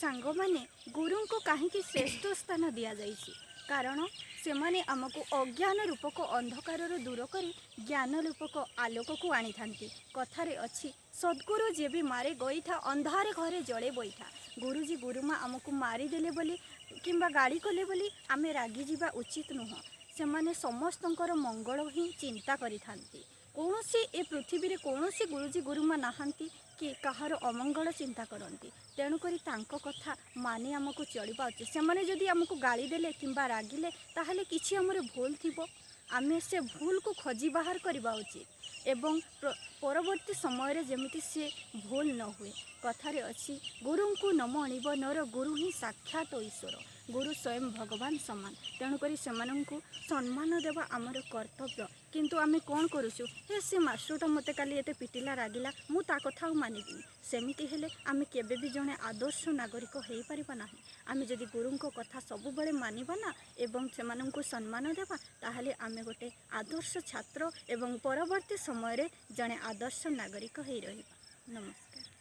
ସାଙ୍ଗମାନେ, ଗୁରୁଙ୍କୁ କାହିଁକି ଶ୍ରେଷ୍ଠ ସ୍ଥାନ ଦିଆଯାଇଛି? କାରଣ ସେମାନେ ଆମକୁ ଅଜ୍ଞାନ ରୂପକ ଅନ୍ଧକାରରୁ ଦୂର କରି ଜ୍ଞାନ ରୂପକ ଆଲୋକକୁ ଆଣିଥାନ୍ତି। କଥାରେ ଅଛି, ସଦ୍ଗୁରୁ ଯେବେ ମାରେ ଗୋଇଠା, ଅନ୍ଧାର ଘରେ ଜଳେ ବୈଠା। ଗୁରୁଜୀ ଗୁରୁମା ଆମକୁ ମାରିଦେଲେ ବୋଲି କିମ୍ବା ଗାଳି କଲେ ବୋଲି ଆମେ ରାଗିଯିବା ଉଚିତ ନୁହଁ। ସେମାନେ ସମସ୍ତଙ୍କର ମଙ୍ଗଳ ହିଁ ଚିନ୍ତା କରିଥାନ୍ତି। କୌଣସି ଏ ପୃଥିବୀରେ କୌଣସି ଗୁରୁଜୀ ଗୁରୁମା ନାହାନ୍ତି କି କାହାର ଅମଙ୍ଗଳ ଚିନ୍ତା କରନ୍ତି। ତେଣୁକରି ତାଙ୍କ କଥା ମାନି ଆମକୁ ଚଳିବା ଉଚିତ। ସେମାନେ ଯଦି ଆମକୁ ଗାଳି ଦେଲେ କିମ୍ବା ରାଗିଲେ, ତାହେଲେ କିଛି ଆମର ଭୁଲ ଥିବ। ଆମେ ସେ ଭୁଲକୁ ଖୋଜି ବାହାର କରିବା ଉଚିତ ଏବଂ ପରବର୍ତ୍ତୀ ସମୟରେ ଯେମିତି ସେ ଭୁଲ ନ ହୁଏ। କଥାରେ ଅଛି, ଗୁରୁଙ୍କୁ ନ ମଣିବ ନର, ଗୁରୁ ହିଁ ସାକ୍ଷାତ ଈଶ୍ୱର। ଗୁରୁ ସ୍ୱୟଂ ଭଗବାନ ସମାନ। ତେଣୁକରି ସେମାନଙ୍କୁ ସମ୍ମାନ ଦେବା ଆମର କର୍ତ୍ତବ୍ୟ। କିନ୍ତୁ ଆମେ କ'ଣ କରୁଛୁ? ହେ, ସେ ମାଷ୍ଟରଟା ମୋତେ କାଲି ଏତେ ପିଟିଲା, ରାଗିଲା, ମୁଁ ତା କଥା ଆଉ ମାନିବିନି। ସେମିତି ହେଲେ ଆମେ କେବେ ବି ଜଣେ ଆଦର୍ଶ ନାଗରିକ ହେଇପାରିବା ନାହିଁ। ଆମେ ଯଦି ଗୁରୁଙ୍କ କଥା ସବୁବେଳେ ମାନିବା ନା ଏବଂ ସେମାନଙ୍କୁ ସମ୍ମାନ ଦେବା, ତାହେଲେ ଆମେ ଗୋଟେ ଆଦର୍ଶ ଛାତ୍ର ଏବଂ ପରବର୍ତ୍ତୀ ସମୟରେ ଜଣେ ଆଦର୍ଶ ନାଗରିକ ହେଇ ରହିବା। ନମସ୍କାର।